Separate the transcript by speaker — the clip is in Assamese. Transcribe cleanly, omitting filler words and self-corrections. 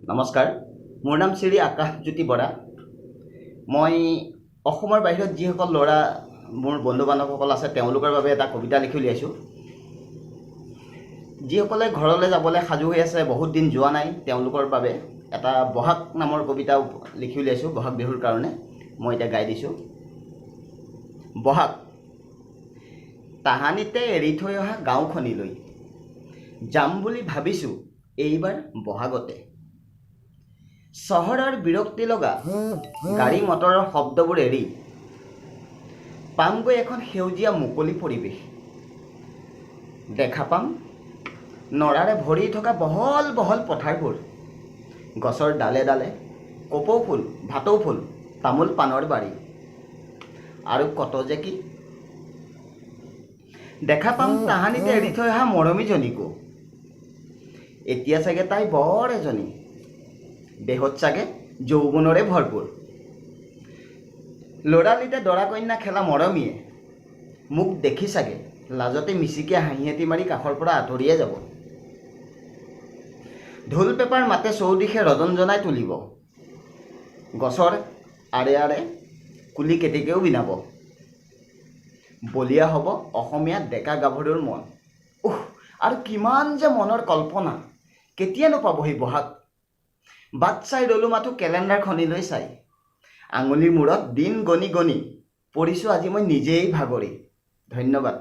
Speaker 1: নমস্কাৰ, মোৰ নাম শ্ৰী আকাশজ্যোতি বৰা। মই অসমৰ বাহিৰত যিসকল ল'ৰা মোৰ বন্ধু বান্ধৱসকল আছে, তেওঁলোকৰ বাবে এটা কবিতা লিখি উলিয়াইছোঁ। যিসকলে ঘৰলৈ যাবলৈ সাজু হৈ আছে, বহুত দিন যোৱা নাই, তেওঁলোকৰ বাবে এটা বহাগ নামৰ কবিতা লিখি উলিয়াইছোঁ। বহাগ বিহুৰ কাৰণে মই এতিয়া গাই দিছোঁ। বহাগ। তাহানিতে এৰি থৈ অহা গাঁওখনিলৈ যাম বুলি ভাবিছোঁ এইবাৰ বহাগতে। চহৰৰ বিৰক্তি লগা গাড়ী মটৰৰ শব্দবোৰ এৰি পামগৈ এখন সেউজীয়া মুকলি পৰিৱেশ। দেখা পাম নৰাৰে ভৰি থকা বহল বহল পথাৰবোৰ, গছৰ ডালে ডালে কপৌ ফুল, ভাটৌ ফুল, তামোল পাণৰ বাৰী আৰু কত যে কি। দেখা পাম তাহানিতে এৰি থৈ অহা মৰমীজনীকো। এতিয়া চাগে তাই বৰ এজনী, দেহত চাগে যৌৱনৰে ভৰপূৰ। ল'ৰালিতে দৰা কন্যা খেলা মৰমীয়ে মোক দেখি চাগে লাজতে মিচিকীয়া হাঁহি এটি মাৰি কাষৰ পৰা আঁতৰিয়ে যাব। ঢোল পেঁপাৰ মাতে চৌদিশে ৰজনজনাই তুলিব। গছৰ আঁৰে আঁৰে কুলি কেতেকীয়েও বিনাব। বলিয়া হ'ব অসমীয়া ডেকা গাভৰুৰ মন। উহ, আৰু কিমান যে মনৰ কল্পনা! কেতিয়ানো পাবহি বহাগ? বাট চাই ৰ'লো মাথো কেলেণ্ডাৰখনিলৈ চাই। আঙুলিৰ মূৰত দিন গণি গণি পৰিছোঁ আজি মই নিজেই ভাগৰি। ধন্যবাদ।